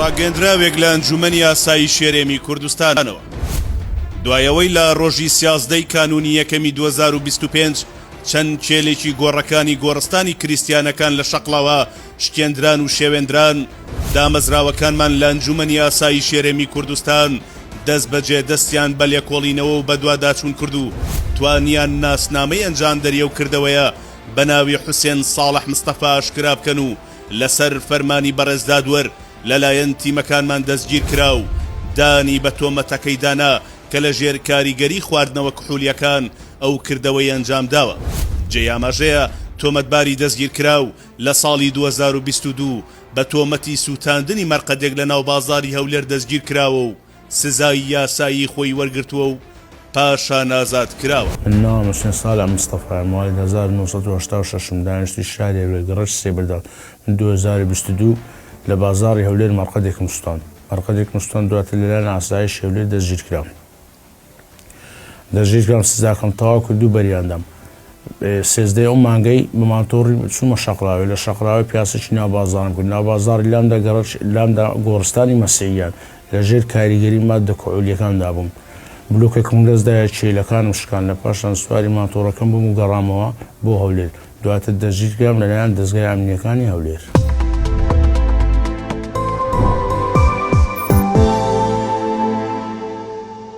ڕاگەیەندراوێک لە ئەنجوومەنی ئاسایشی هەرێمی کوردستانەوە دوای ئەوەی لە ڕۆژی 13 ی کانوونی یەکەمی 2025 چەند کێلێکی گۆڕەکانی گۆڕستانی کریستیانەکان لە شەقڵاوە شکێندران و شێوێندران، دامەزراوەکانمان لە ئەنجوومەنی ئاسایشی هەرێمی کوردستان دەستبەجێ دەستیان بە لێکۆڵینەوە و بەدواداچوون کرد و توانیان ناسنامەی ئەنجامدەری ئەو کردەوەیە بە ناوی حوسێن ساڵح مستەفا ئاشکرا بکەن و لەسەر فەرمانی بەڕێز دادوەر لەلایەن تیمەکانمان دەستگیرکرا و دانی بە تۆمەتەکەیدا نا کە لەژێر کاریگەری خواردنەوە کحولییەکان ئەو کردەوەی ئەنجامداوە. جێی ئاماژەیە تۆمەتباری دەستگیرکراو لە ساڵی 2022 بە تۆمەتی سووتاندنی مەرقەدێک لە ناو بازاڕی هەولێر دەستگیرکراوە و سزای یاسایی خۆی وەرگرتووە و پاشان ئازاد کراوە. من ناوم حوسێن ساڵح مستەفایە، موالید 1986 م، دانیشتووی شاری هەولێر، گەڕەکی سێبرداڵ. من 2022 لە بازاڕی هەولێر مەرقەدێکم سوتاند. مەرقەدێکم سوتاند، دواتر لەلایەن ئاسایشی هەولێر دەستگیرکرام. دەستگیرکرام سزاکەم تەواو کرد و بەریان دام. سێزدەی ئەو مانگەی بە ماتۆڕی چوومە شەقڵاوێ، لە شەقڵاوێ پیاسەکی ناو بازاڕم کرد. ناو بازاڕی لامدا گەڕەکی لامدا گۆڕستانی مەسیحیان. لە ژێر کاریگەری ماددە کحولییەکاندا بووم. بلۆکێکم لەدەست دایە کێلەکانم شکان. لە پاشان سواری ماتۆڕەکەم بووم و گەڕامەوە بۆ هەولێر. دواتر دەستگیرکرام لەلایەن دەزگای ئەمنییەکانی هەولێر.